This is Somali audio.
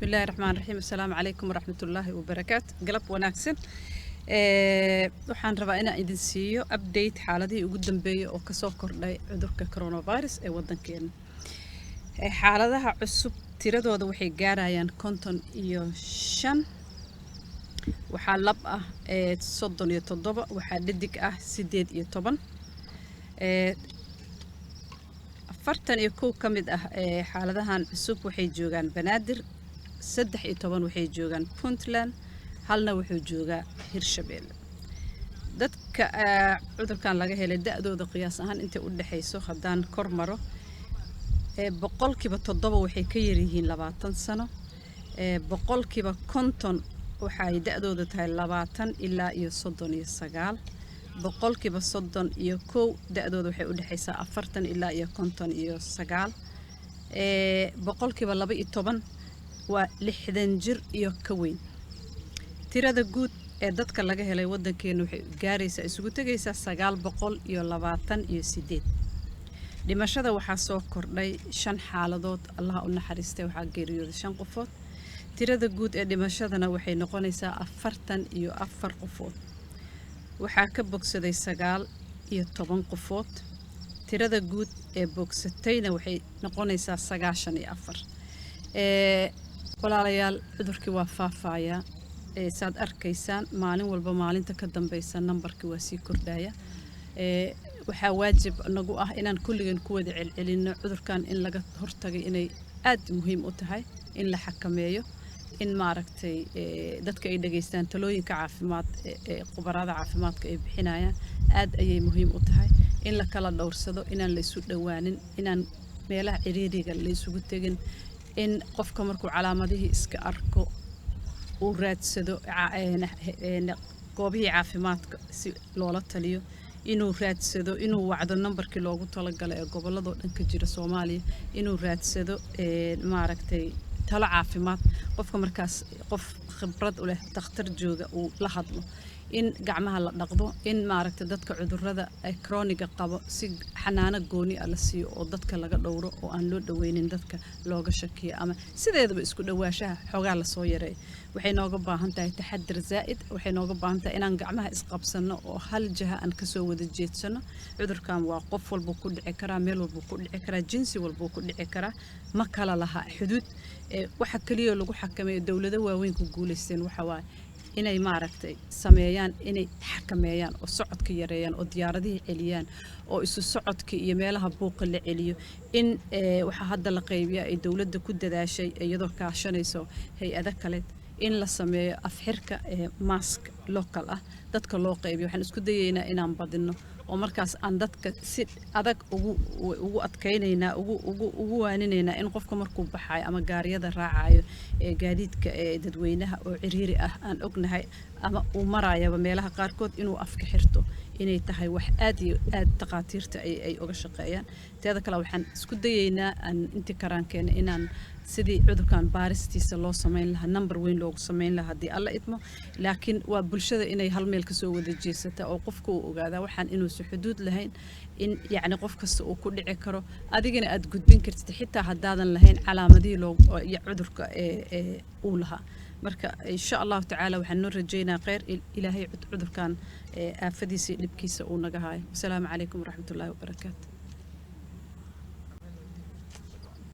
Bismillahi raxmaan raxiim. Assalaamu calaykum waraxmatullaahi wabarakaatu. Galab wanaagsan. Waxaan rabaa inaan idin siiyo update xaaladihii ugu dambeeyay oo kasoo kordhay cudurka coronavirus ee wadankeena. Xaaladaha cusub tiradooda waxay gaarayaan 55. Waxaa lab ah 37, waxaa dhadig ah 18. 41 ka mid ah xaaladahan cusub waxay joogaan Banaadir, 13 waxay joogaan Puntland, halna wuxuu joogaa Hirshabelle. Dadka cudurkan laga helay da-dooda qiyaas ahaan intay u dhexayso haddaan kor maro, 7% waxay ka yaryihiin 20 sano, 50% waxay da-dooda tahay 20 ilaa iyo 39, 31% da-dooda waxay u dhexaysaa 40 ilaa iyo 59, 12% waa 60 jir iyo ka weyn. Tirada guud ee dadka laga helay wadankeena waxay gaaraysaa, isugu tegaysaa, 928. Dhimashada waxaa soo kordhay shan xaaladood. Allaha u naxariistay, waxaa geeriyooday shan qofood. Tirada guud ee dhimashadana waxay noqonaysaa 44 qofood. Waxaa ka bogsaday 19 qofood. Tirada guud ee bogsatayna waxay noqonaysaa 94. Walaalayaal, cudurkii waa faafayaa. Saad arkaysaan, maalin walba maalinta ka dambeysa nambarkii waa sii kordhaya. Waxaa waajib nagu ah inaan kulligeen ku wada celcelinno cudurkan in laga hortagay inay aad muhiim u tahay, in la xakameeyo, in maaragtay dadka ay dhageystaan talooyinka caafimaad ee khubarada caafimaadka ay bixinayaan. Aad ayay muhiim u tahay in la kala dhowrsado, inaan la isu dhowaanin, inaan meelaha ciriiriga la isugu tegin, in qofka markuu calaamadihii iska arko uu raadsado goobihii caafimaadka si loola taliyo, inuu raadsado, inuu wacdo nambarkii loogu talagalay ee gobolladoo dhan ka jira Soomaaliya, inuu raadsado maaragtay talo caafimaad, qofka markaas qof khibrad u leh, takhtar jooga uu la hadlo, in gacmaha la dhaqdo, in maaragtay dadka cudurrada chronic-ga qabo si xanaano gooni ah la siiyo oo dadka laga dhowro oo aan loo dhoweynin dadka looga shakiyo, ama sideedaba isku dhawaashaha xoogaa lasoo yareeyo. Waxay nooga baahan tahay taxadir zaa'id. Waxay nooga baahan tahay inaan gacmaha isqabsano oo hal jaha aan kasoo wada jeedsano. Cudurkan waa qof walbuu ku dhici karaa, meel walbuu ku dhici karaa, jinsi walbuu ku dhici karaa, ma kala laha xuduud. Waxa keliya lagu xakameeyo, dowlado waaweyn ku guuleysteen, waxa waaye inay maaragtay sameeyaan, inay xakameeyaan oo socodka yareeyaan oo diyaaradihii celiyaan oo isu socodka iyo meelaha buuqa la celiyo. In waxaa hadda la qaybiyaa ay dowladda ku dadaashay iyadoo kaashanayso hay-ado kale in la sameeyo afxirka ee mask local ah dadka loo qaybiyo. Waxaan isku dayeynaa inaan badino oo markaas aan dadka si adag ugu adkaynaynaa, ugu waaninaynaa in qofka markuu baxayo ama gaariyada raacayo ee gaadiidka ee dadweynaha oo ciriiri ah aan ognahay ama uu marayaba meelaha qaarkood inuu afka xirto, inay tahay wax aad iyo aad takhaatiirta ay uga shaqeeyaan. Teeda kale, waxaan isku dayeynaa aan intii karaankeena inaan sidii cudurkan baaristiisa loo sameyn lahaa number weyn loogu sameyn lahaa, haddii Alla idmo. Laakiin waa bulshada inay hal meel kasoo wada jeesata oo qofka uu ogaadaa waxaan inuusan xuduud lahayn, in yacni qof kasta uu ku dhici karo, adigana aad gudbin kartid xitaa haddaadan lahayn calaamadihii loo iyo cudurka ee uu lahaa. Marka insha Allahu tacaala waxaan noo rajeynaa kheyr, Ilaahay cudurkan aafadiisa iyo dhibkiisa uu naga haayo. Wasalaamu calaykum waraxmatullaahi wabarakaatu.